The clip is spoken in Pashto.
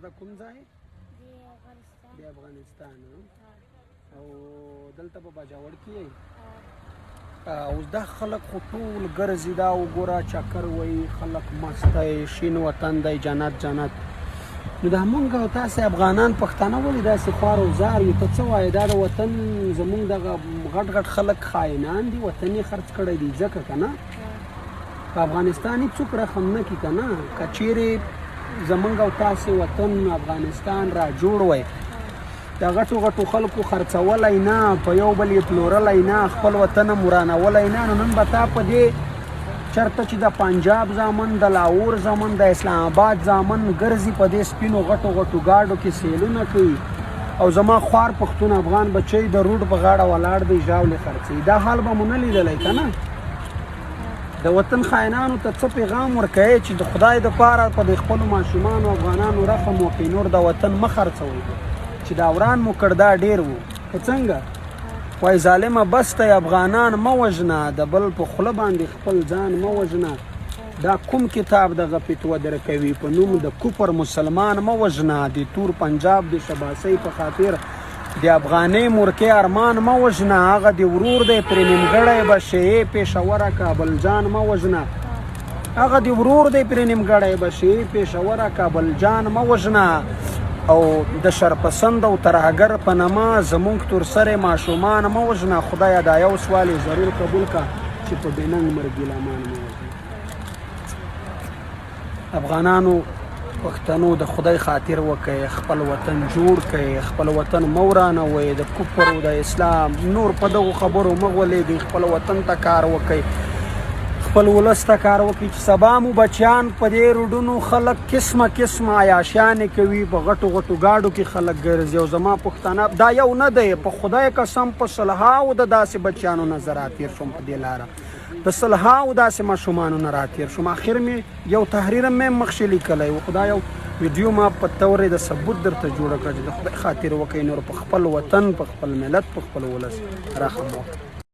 د کوم ځای؟ د افغانستان. د افغانستان. او دلته په باجوړ کې یې؟ اوس دا خلک خو ټول ګرځي، دا وګوره چکر وایي، خلک مست دی، شین وطن دی، جنت جنت. نو دا مونږ او تاسې افغانان پښتانه ولې داسې خوار او زار یو؟ ته څه وایې؟ دا د وطن زمونږ دغه غټ غټ خلک خاینان دي، وطن یې خرڅ کړی دی ځکه که نه په افغانستان هېڅوک رحم نه کوي که نه. که چیرې زمونږ او تاسې وطن افغانستان را جوړ وای، د غټو غټو خلکو خرڅولی نه، په یو بل یې پلورلی نه، خپل وطن هم ورانولی نه، نو نن به تا په دې چرته چې د پنجاب زامن، د لاهور زامن، د اسلام آباد زامن ګرځي په دې سپینو غټو غټو ګاډو کې سیلونه کوي، او زما خوار پښتون افغان بچی د روډ په غاړه ولاړ دی، ژاولې خرڅوي، دا حال به مو نه لیدلی که نه؟ د وطن خاینانو ته څه پیغام ورکوي چې د خدای دپاره په دې خپلو ماشومانو افغانانو رحم وکړئ، نور د وطن مه خرڅوئ چې دا وران مو کړ، دا ډېر وو که څنګه؟ وای ظالمه بس ته افغانان مه وژنه، د بل په خوله باندې خپل ځان مه وژنه. دا کوم کتاب دغه فتوا درکوي په نوم د کفر مسلمان مه وژنه. د تور پنجاب د شباسۍ په خاطر د افغانې مورکې ارمان مه وژنه. هغه د ورور دی پرې نیمګړی به شې، پېښوره کابل جان مه وژنه. هغه د ورور دی پرې نیمګړی به شې، پېښوره کابل جان مه وژنه. او د شرپسند او ترهګر په نامه زمونږ تور سرې ماشومان مه وژنه. خدایه دا یو سوال یې ضرور قبول کا چې په بې ننګ مرګ ګیلهمان مه وژنه. افغانانو پښتنو د خدای خاطر وکړئ، خپل وطن جوړ کړئ، خپل وطن مه ورانوئ، د کفر او د اسلام نور په دغو خبرو مه غولېږئ، خپل وطن ته کار وکړئ، خپل ولس ته کار وکړئ چې سبا مو بچیان په دې روډونو خلک قسمه قسمه عیاشیانې کوي، په غټو غټو ګاډو کې خلک ګرځي. او زما پښتانه دا یو نه دی، په خدای قسم په سلهاو د داسې بچیانو نه زه راتېر شوم، په دې لاره د سلهاو داسې ماشومانو نه راتېر شوم. اخر مې یو تحریر مې مخشې لیکلی و، خدای یو ویډیو ما په تورې د ثبوت درته جوړه کړه چې د خدای خاطر وکړئ، نور په خپل وطن، په خپل ملت، په خپل ولس رحم وکړئ.